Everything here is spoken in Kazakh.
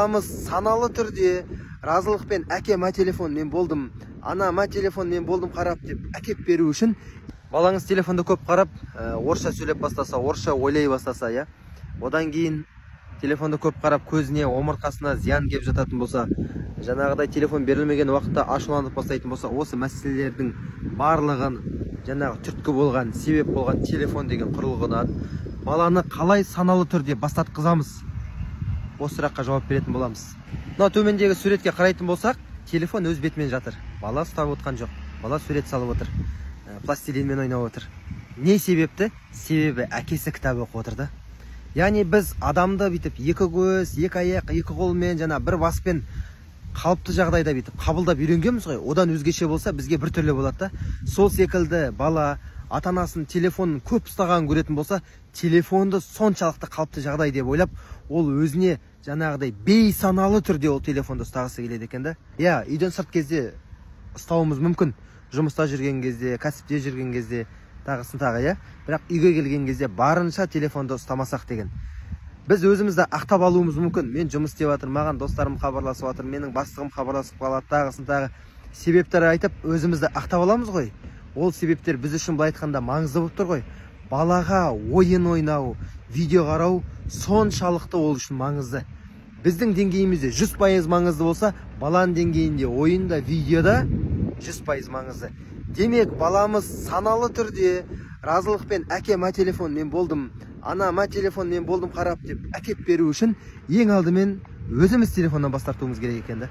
Саналы түрде разылықпен әке ма телефон мен болдым, ана ма телефон мен болдым қарап деп әкеп беру үшін балаңыз телефонды көп қарап, орысша сөйлеп бастаса, орысша ойлай бастаса, иә, одан кейін телефонды көп қарап көзіне, омыртқасына зиян келіп жататын болса, жаңағыдай телефон берілмеген уақытта ашуланып бастайтын болса, осы мәселелердің барлығын жаңағы түрткі болған, себеп болған телефон деген құрылғыдан баланы қалай саналы түрде бас тартқызамыз? Осы сұраққа жауап беретін боламыз. Мына төмендегі суретке қарайтын болсақ, телефон өз бетімен жатыр. Бала ұстап отқан жоқ. Бала сурет салып отыр. Пластилинмен ойнап отыр. Не себепті? Себебі әкесі кітап оқып отыр да. Яғни біз адамды бүйтіп екі көз, екі аяқ, екі қолмен, жаңа бір баспен қалыпты жағдайда бүйтіп қабылдап үйренгенбіз ғой. Одан өзгеше болса бізге бір түрлі болады да. Сол секілді бала ата-анасын телефонын көп ұстағанын көретін болса, телефонды соншалықты қалыпты жағдай деп ойлап, ол өзіне жаңағыдай бейсаналы түрде ол телефонды ұстағысы келеді екен да. Иә, үйден сырт кезде ұстауымыз мүмкін. Жұмыста жүрген кезде, кәсіпте жүрген кезде, тағысын тағы, иә. Бірақ үйге келген кезде барынша телефонды ұстамасақ деген. Біз өзімізді ақтап алуымыз мүмкін. Мен жұмыс істеп жатырмын, маған достарым хабарласып жатыр, менің бастығым хабарласып қалады, тағысын тағы себептер айтып өзімізді ақтап аламыз ғой. Ол себептер біз үшін былай айтқанда маңызды болып тұр ғой. Балаға ойын ойнау, видео қарау соншалықты ол үшін маңызды. Біздің деңгейімізде 100% маңызды болса, баланың деңгейінде ойында, видеода 100% маңызды. Демек, баламыз саналы түрде разылықпен әке ма телефон мен болдым, ана ма телефон мен болдым қарап деп әкеп беру үшін ең алдымен өзіміз телефоннан бас тартуымыз керек екен да.